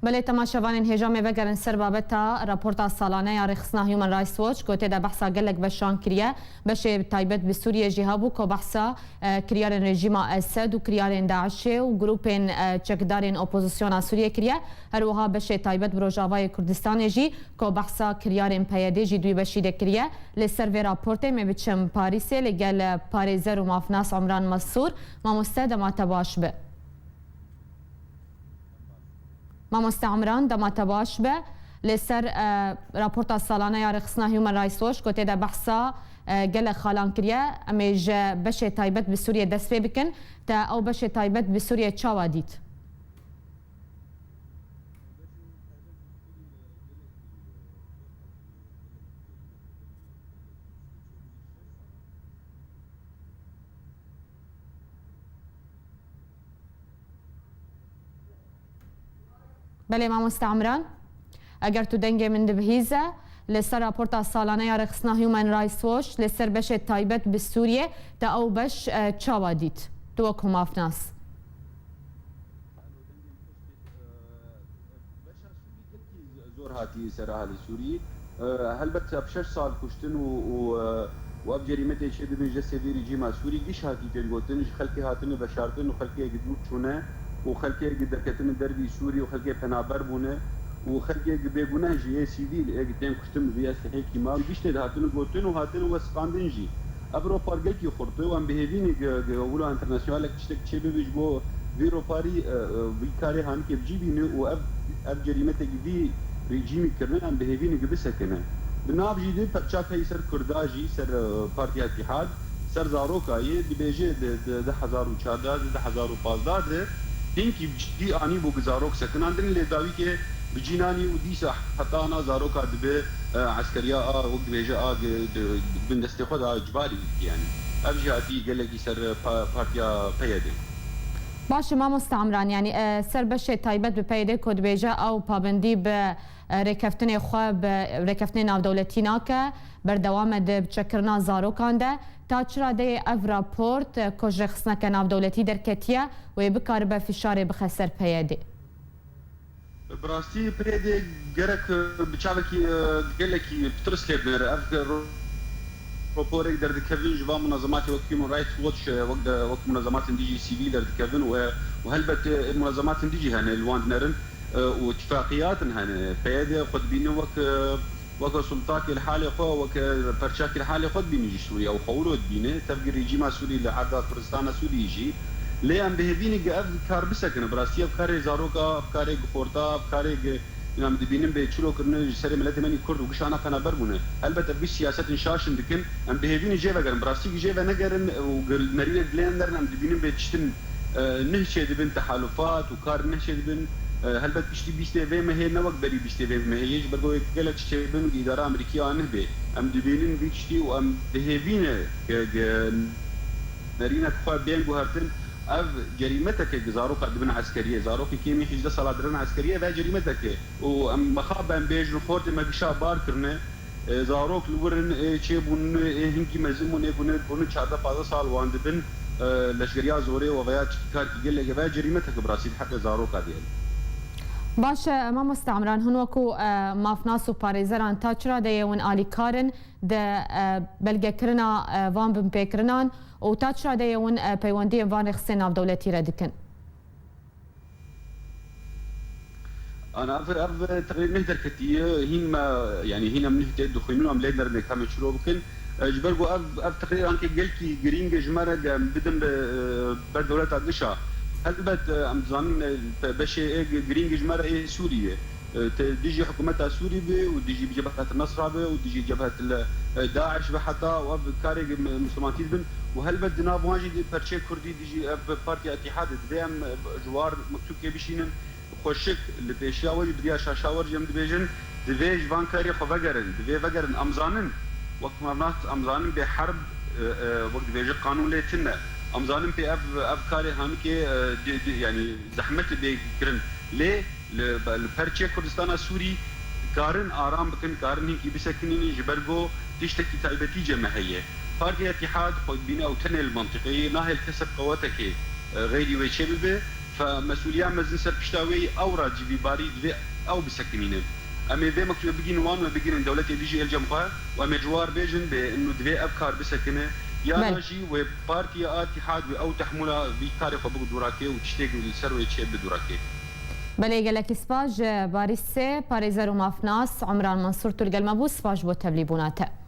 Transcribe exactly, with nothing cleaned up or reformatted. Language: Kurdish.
Belê, temaşevanên hêja, me vegerin ser babeta raporta salane ya rêxistina Human Rights Watch, ku tê de behsa gelek beşan kiriye. Beşê taybet bi Sûriyê jî hebû, ku behsa, e, kiryarên rejîma Esed û kiryarên DAIŞê û grûpên, e, çekdarên opozisyona Sûriyê kiriye. Her wiha beşê taybet bi Rojavayê Kurdistanê jî, ku behsa kiryarên P Y D jî di wî beşî de kiriye. Li ser vê raportê me biçim Parîsê li gel parêzer û mafnas Umran Mesûr. Mamoste, dema te baş be. Mamoste Umran, dema te baş be. Li ser, e, raporta salane ya rêxistina Human Rights Watch, ku tê de behsa, e, gelek xalan kiriye, em ê ji beşê taybet bi Sûriyê dest pê bikin. Te ew beşê taybet bi Sûriyê çawa dît? Belê, Mamoste Umran, eger tu dengê min dibihîze, li ser raporta salane ya rêxistina Human Rights Watch li ser beşê taybet bi Sûriyê, te ew beş, e, çawa dît? Tu wekî mafnas. Beşa Sûrî gelkî zor hatî ser ahalî Sûrî. E, helbet ev şeş sal kuştin û, û, e, û ev cerîmetê çêdibin ji destê vî rejîma Sûrî giş hatî tên gotin, ji xelkê hatine veşartin û xelkê gi dûr çûne û xelkê gi derketine dervî Sûrî û xelkê penaber bûne û xelkê gi bêguneh jî yê sivîl ê gi tên kuştin bi vî eslehê kîman giş tê de hatine gotin û hatine wesifandin jî. Ev ropar gelkî xurt e û em bi hêvî ne gi, gi wilo enternasyonalek tiştek çêbibe ji bo vî roparî, e, e, vî karê hanikê bi cî bîne û ev, ev cerîmetekî vî rejîmî kirine em bi hêvî ne gi bisekine. Bi nav jî de perçak heyî ser Kurda jî, ser, e, Partiya Îtîhad, ser zaroka yê dibêje di, di du hezar û çardeh, di du hezar û pazdeh de hinkî bi cî anîbû gi zarok sekinandin, lê dawî ke bi cî nanî û dîsa heta ana zaroka dibe, e, eskeriya a, wek dibêje a, di, di, di bin destê xwe de a icbarî dikî yanî. Ev jî hatî gelekî ser, e, pa-, partiya P Y D. Baş e, mamoste Umran, yanî, e, ser beşê taybet bi P Y D ku dibêje ew pabendî bi, e, rêkeftinê xwe, bi rêkeftinê navdewletî nake, berdewam e di biçekirina zarokan de. Ta çi radeyê ev raport, e, ku ji rêxistineke navdewletî derketiye, wê bikaribe fişarê bixe ser P Y D? Bi rastî P Y D gerek, e, bi çavekî, e, gelekî bi tirs lê binêre. Ev ro-, raporek derdikevin ji van munazematê wek Human Rights Watch, e, wek de, wek munazematên dî jî sivîl derdikevin û, e, û helbet, e, munazematên dî jî hene li wan dinerin, e, û tifaqiyatên hene. P Y D xwe dibîne wek, e, weke sultakê li halê xwe, weke perçakê li halê xwe dibîne ji Sûriye û xwe wilo dibîne. Tevgî rejîma Sûrî li erda Kurdistana Sûrî jî. Lê em bi hêvî ne gi ev kar bisekine. Bi rastî ev karê zaroka, ev karê gixorta, ev karê gi em dibînin bê çilo kirine ji serê miletê me nî Kurd û gişana penaber bûne. Helbet ev giş siyasetên şaş in dikin. Em bi hêvî ne jê vegerin. Bi rastî gi jê venegerin û gi nerînek dilê nerin, em dibînin bê tiştin, e, nih çêdibin, tehalufat û kar nih çêdibin. E, helbet piştî bîstê vê mehê ne wek berî bîstê vê mehê yê, ji ber ku wê gelek tişt çêbin, îdara Amerîkî a nih bê. Em dibînin vî tiştî û em bi hêvî ne ge-, ge-, nerînek xwe bên guhertin. Ev cerîmeteke gi zaroka dibin eskeriyê. Zarokê kêmî hejdeh sala dirin eskeriyê ve cerîmeteke. Û em mixabin bêjin xortê me gişa bar kirine. E, zarok li wir in, ê çêbûn, ê hinkî mezin bûn, ê ku ne, ku ne çardeh pazdeh sal wan dibin, e, leşgeriya zorê û veya çi karkî gelek e, veya cerîmeteke bi rastî di heqê zaroka de ye. Baş e, mamoste Emran, hûn wekû, e, mafnas û parêzeran ta çi radeyê hûn alîkar in di, e, belgekirina, e, van binpêkirinan û ta çi radeyê hûn, e, peywendiyên van rêxisên navdewletî re dikin? Ana ev, ev teqrîr nih derketiye, hîn me, yanî hîn em nih tê dixwînin, em lê nerin ê kamê çiro bikin. E, ji ber ku ev, ev teqrîr anke gelkî girîng e ji me re, ge em bidin bi, e, ber dewleta gişa. Helbet, e, em dizanin, e, be-, beşê ê gi-, girîng e ji me re ê Sûrî ye. E, te dijî hikûmeta Sûrî be û dijî Cebhet Nesra be û dijî Cebhet le, e, DAIŞ be heta û ev karê gi-, mi-, Mislimantî dibin. Û helbet di nav wan jî di perçê Kurdî dijî ev Partiya Îtîhadê divê em, e, ji war mektûbkê bişînin. Xweşik li pêşiya we jî, bi diya şaşa we jî em dibêjin, divê ji van karê xwe vegerin, divê vegerin. Em zanin, wek mevnat, em zanin bê herb, e, e, wek dibêje qanûn lê tune. Em zanin pê ev, ev karê hanikê, e, di, di, yanî zehmet bê kirin. Lê li, li perçê Kurdistana Sûrî karin aram bikin, karin hinkî bisekinînin, ji ber ku tiştekî taybetî cê me heye. Partiya Îtîhad xwe dibîne ew tenê li mentiqeyê, nahêl kesek qewetekê, e, xeyrî wê çêbibe. Fe mesûliya mezin ser pişta wê yî, ew ra cî vî barî divê ew bisekinîne. Em ê vê mektûbê bigîn wan, we bigîrin dewletê dijî êl cem xwe û em ê ji war bêjin bê inu divê ev kar bisekine, yana Belê. jî wê partiya Îtîhad wê ew tehmûla vî karê xwe bigu dûrakê û tiştêk li ser wê çê bidûrakê. Belê, gelekî spas ji Barîsê, parêzer û mafnas Umran Mansur tu li gel me bû, spas ji bo tevlîbûna te.